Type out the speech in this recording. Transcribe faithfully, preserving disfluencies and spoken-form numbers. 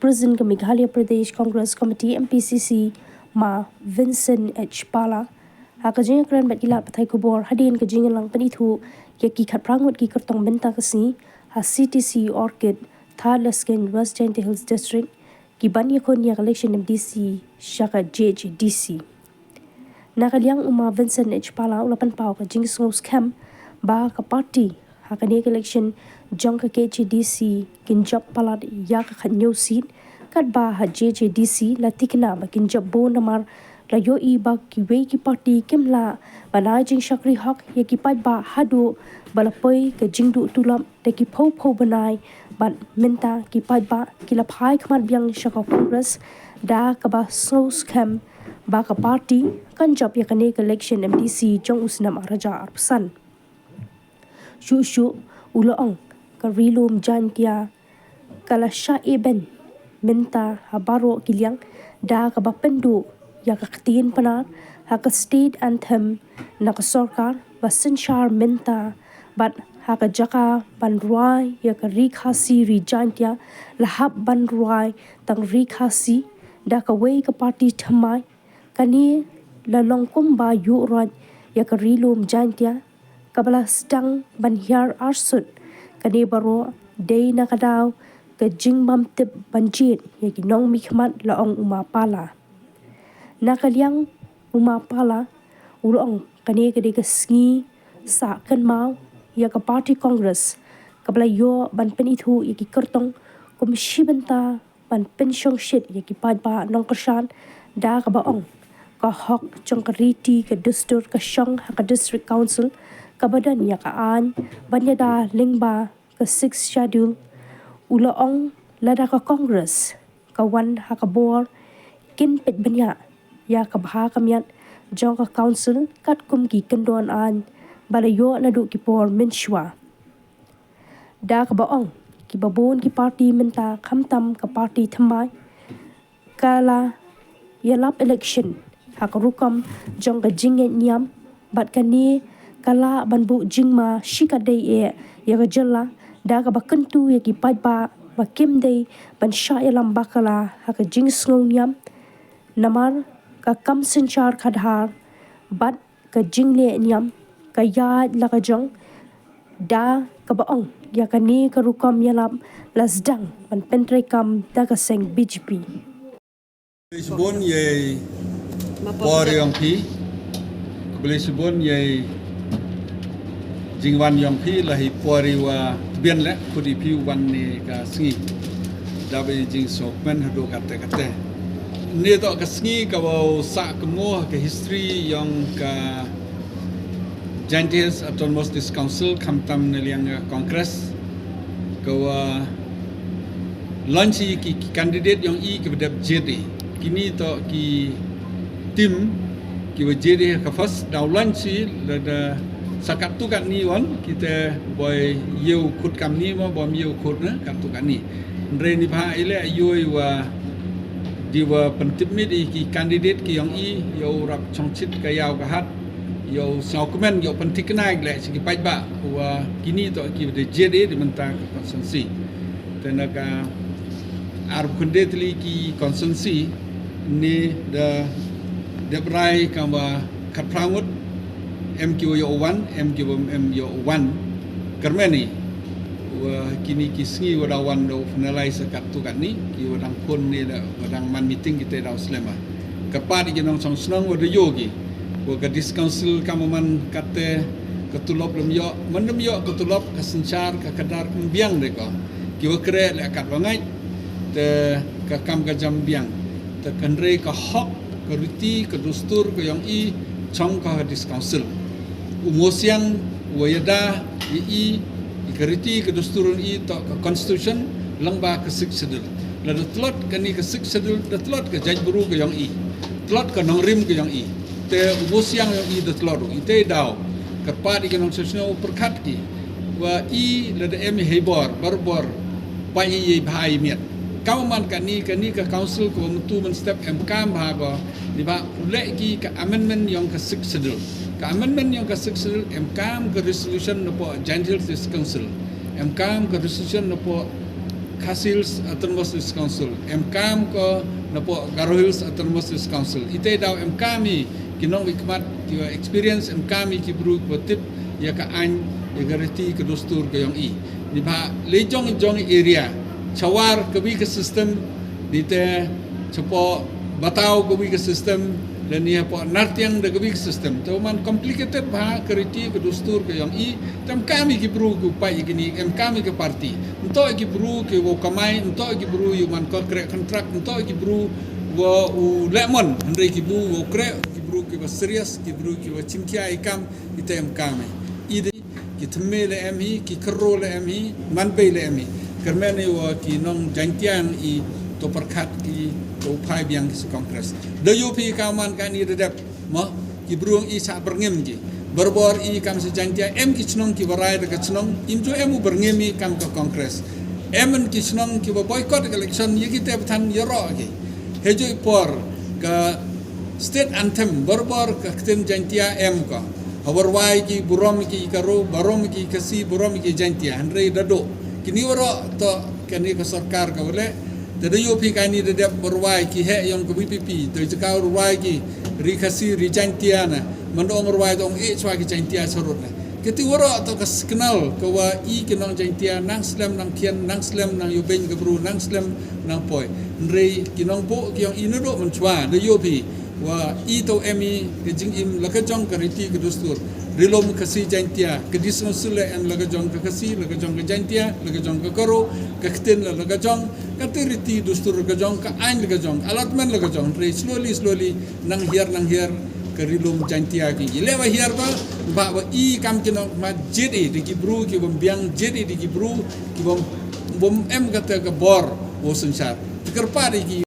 President ka Meghalaya Pradesh Congress Committee, M P C C, Ma Vincent H Pala, ha ka jingkren bad ki lad pathai khubor hadien ka jingïalang pynithuh ïa ki khatphra ngut ki kyrtong mynta ka sngi ha C T C Orchid, Thadlaskein, West Jaintia Hills District, ki ban ïakhun ïa ka election M D C sha ka J H A D C. Na ka liang u Ma Vincent H Pala u la pynpaw ka jingsngewskhem ba ka party ha kane ka election jong ka K H A D C kin jop palat ïa ka khathynñiew seat, katba ha J H A D C la thikna ba kin jop bun namar la ïohi ba kiwei ki party kim lah ban ai jingshakri hok ïa ki paidbah haduh ba la poi ka jingduh tulop da ki phew phew bnai, bad mynta ki paidbah ki la phai khmat biang sha ka Congress da kaba sngewskhem ba ka party kan jop ïa kane ka election M D C jong u snem ar hajar arphew san. Shuh shuh u la ong, ka Ri Lum Jaintia ka la shah ibeiñ mynta ha baroh ki liang da kaba pynduh ïa ka ktien Pnar ha ka state anthem na ka sorkar ba synshar mynta, bad ha ka jaka ban rwai ïa ka Ri Khasi Ri Jaintia la hap ban rwai tang Ri Khasi da kawei ka party thymmai. Kane la long kumba ïuh roit ïa ka Ri Lum Jaintia kaba la sdang ban hiar arsut. Kane baroh dei na ka daw ka jingbymtip ban jied ïa ki nongmihkhmat, la ong u Ma Pala. Na ka liang u Ma Pala u la ong kane ka dei ka sngi sah kynmaw ïa ka party Congress kaba la ïoh ban pynithuh ïa ki kyrtong kum shi bynta ban pynshongshit ïa ki paidbah nongkyrshan da kaba ong ka hok jong ka riti ka dustur ka shong ha ka District Council kaba don ïa ka aiñ ban ïada lyngba ka Sixth Schedule. U la ong lada ka Congress ka wan ha ka bor kin peit bniah ïa ka bha ka miat jong ka Council katkum ki kyndon aiñ ba la ïoh naduh ki por mynshuwa. Da kaba ong kiba bun ki party mynta khamtam ka party thymmai ka la ïalap election ha ka rukom jong ka jingngeit niam, bad kane ka lah ban buh jingma shikatdei eh ïa ka jylla da kaba kyntu ïa ki paidbah ba kim dei ban shah ïalam bakla ha ka jingsngew niam namar ka kam synshar khadar bad ka jingleh niam ka ïaid la ka jong, da kaba ong ïa kane ka rukom ïalap la sdang ban pyntreikam da ka seng B J P. Khublei shibun ïa i por yong phi. Khublei shibun ïa i jingwan yong phi la hi por i wa bian leh khut i phi u wan ne ka sngi. Da ba i jingsngewkmen haduh katte katte. Ne toh ka sngi ka wa u sah kynmaw ka history yong ka Jaintia Hills Autonomous District Council khamtam na liang ka Congress ka wa launch i ki, ki candidate yong i ki ba dep jied i. Kini toh ki team ki ba jied i ka first daw launch i lada sa katto katne wan kita boi ïew khut kamni ma bom ïew khut na katto katne. Hynrei ni bha i leh ïoh i wa di wa pyntip mit i ki candidate ki yong i ïoh rap chongchit ka ïaw ka hat ïoh sngewkmen ïoh pynthikna i leh sha ki paidbah wa kini toh ki ba dep jied i di mynta ka constituency. Te na ka arphew khyndai tylli ki constituency ni da dep rai kam wa khatphra ngut em ki wa ïoh wan, em ki wa em ïoh wan. Kyrmen i wa kini ki sngi wa da wan da u finalize katto katne ki wa dang phone ne da wa dang man meeting kita da u slem a. Kyrpad i ki nongshong shnong wa da ïoh ki wa ka District Council kam wa man katte ka tulop lem ïoh, man lem ïoh ka tulop ka synshar ka khadar ym biang de ko. Ki wa kre leh kat wa ngait te ka kam ka jam biang. Te hynrei ka hok ka riti ka dustur ka yong i chong ka District Council. U Mawsiang wa ïada i, i, i ka riti ka dustur i toh ka constitution lyngba ka Sixth Schedule. Lada tlot kani ka Sixth Schedule da tlot ka jaitbru ka yong i. Tlot ka nongrim ka yong i. Te u Mawsiang yong i da tlot u. I te daw kyrpad i ka nongshong shnong pyrkhat ki wa i lada em i hei bor bor bor ba i i bha i miat. Kam wa man kani, kani ka council ka wa myntu mynstep em kam bha ko. Ni ba u leh ki ka amendment yong ka Sixth Schedule. Ka amendment yong ka Sixth Schedule em kam ka resolution na po Jaintia Hills District Council. Em kam ka resolution na po Khasi Hills Autonomous District Council, em kam ko napoh Garo Hills Autonomous District Council. Ite daw em kam i ki nongmihkhmat ki wa experience, em kam i ki bru ki wa tip ya ka ain, ya ka riti ka dustur ka yong i. Ni ba le jong jong area chawar ka wi ka system, ni te chapo Batau ka wi ka system, le ni hapo Nartiang da ka wi ka system. Te man complicated ba ka riti ka dustur ka yong i. Tem kam i ki bru ki u pai i ki ni, em kam i ka party. Nto i ki bru ki wa kamai, nto i ki bru yu man ko krek contract, nto i ki bru wa u lemon, hynrei ki bru wa krek, ki bru ki wa serious, ki bru ki wa chimkhia i kam, i tem kam i. I de ki thymme le em hi, ki kyrro le em hi, man bei le em hi. Kyrmen i wa ki nong Jaintia i to pyrkhat ki to phai biang ki sa Congress. Da yu phi ka man ka ni da dep. Mo, ki bru i sa byrngem ki. Borbor i kam sa Jaintia, em ki chnong ki wa rai da ka chnong, im ju em u byrngem i kam ka Congress. Em en ki chnong ki wa boycott ka election, ya ki te bthan ya ro ki. He ju i por ka state anthem, borbor ka ktien Jaintia em ko. Ha wa rwai ki burom ki Garo, burom ki Khasi, burom ki Jaintia, hynrei da do. Ki ni wa ro to ka ni ka sorkar ka wa le, te da yu phi ka ni da dep wa rwai ki he yong ka V P P, te jaka wa rwai ki ri Khasi, ri Jaintia na, man da ong rwai da ong e chwa ki Jaintia charut na. Ki ti wa ro to ka signal ka wa i ki nong Jaintia, nang slem nang khian, nang slem nang yu beng ka bru, nang slem nang poi. Hynrei ki nong bo ki yong i na do man chwa, da yu phi, wa i to em i ka jingim la ka jong ka riti ka dustur. Rilum Khasi Jaintia, ka dismount le em la ka jong ka Khasi, la ka jong ka Jaintia, la ka jong ka Garo, ka ktien la, la ka jong, ka te riti dustur la ka jong, ka ain la ka jong, allotment la ka jong, hynrei slowly, slowly, nang hiar, nang hiar, ka rilum Jaintia ki. I le wa hiar ba, ba, wa i kam ki nong ma jit i, di ki bru, ki bom biang jit i, di ki bru, ki bom, bom em ka te ka bor, wa synshar. Te kyrpad i ki